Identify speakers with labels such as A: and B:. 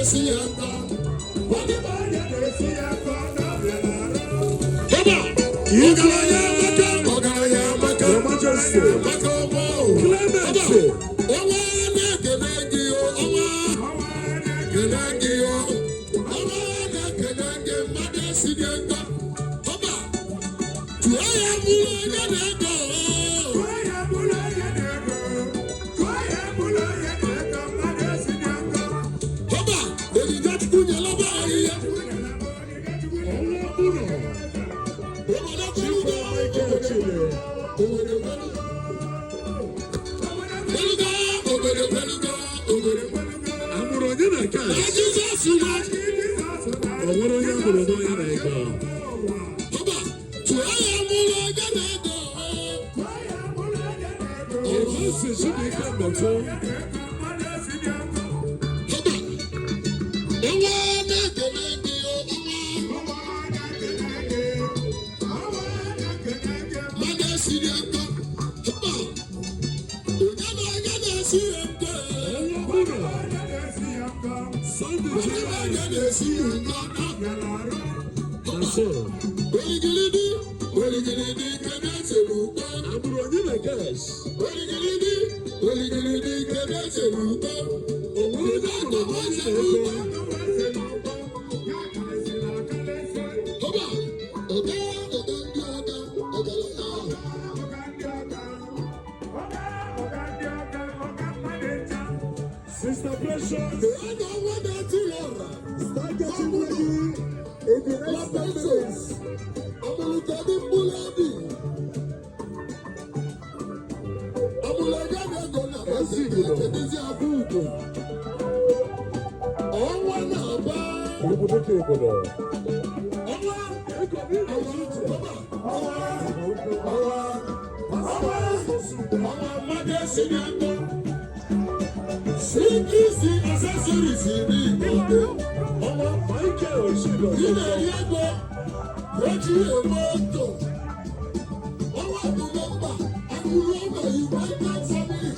A: na-esi ya nkọ. Haba! Ọgaranya amaka, ọgaranya amaka.
B: Your Majesty.
A: Amaka ọma o.
B: Clement.
A: Haba! Ọnwa na-ekele gị o, ọnwa na-ekele gị o. Ọnwa na-ekele gị, mmadụ esi gị nkọ. Haba! Tụọ ya bụrụ onye na-ego o. Haba! Onyinye Chukwu nyelaba anyị ya.
B: Ọnwa bụrụ.
A: Obodo
B: Chief
A: kwelugo,
B: Michael Chile.
A: obodo kwelugo. Kwelugo, obodo kwelugo, obodo kwelugo.
B: Amụrụ onye na
A: Na
B: cash.
A: Jizọs na
B: O nwere onye amụrụ n'onye na ego.
A: Haba! Tụọ ya mụrụ onye na-ego.
B: Evans Chibuike Mbọtụ.
A: Haba! Ọnwa na-ekele gị o, ọnwa. Mmadụ esiri nkọ. Haba! Onye na onye na-esi ya nkọ.
B: Ọnwa bụrụ. Sunday
A: Onye na
B: July.
A: onye na-esi ya nkọ.
B: Na so.
A: Oligilidi, oligilidi, kedu esere ukpo?
B: Amụrụ onye na cash.
A: Oligilidi, oligilidi, kedu esere ukpo?
B: O nwere onye amụrụ n'onye na ego.
A: Haba! Ọga, ọga ndị ọga, ọgaranya ahụ.
B: Sister Precious.
A: Ee, na ọnwa na-etiri ọra.
B: Start getting ready in the next 10 minutes.
A: Ọmụlụkadị mkpụrụ obi. Ọmụlụka na-ego na
B: Ezi Igbo.
A: kedụzi abụ ugo. Ọnwa na-aba.
B: Obodo ka obodo.
A: Ọnwa.
B: Ego niile iche.
A: Ọnwa. Ọnwa. Ọnwa. Ọnwa mmadụ esi na-ego. CQC accessories ní Ìgbòho.
B: Ọnwa Michael
A: Ị
B: Chidozie.
A: na-eri ego. Eji eme oto. Ọnwa bụ member Akụrụ Ụlọ United Family.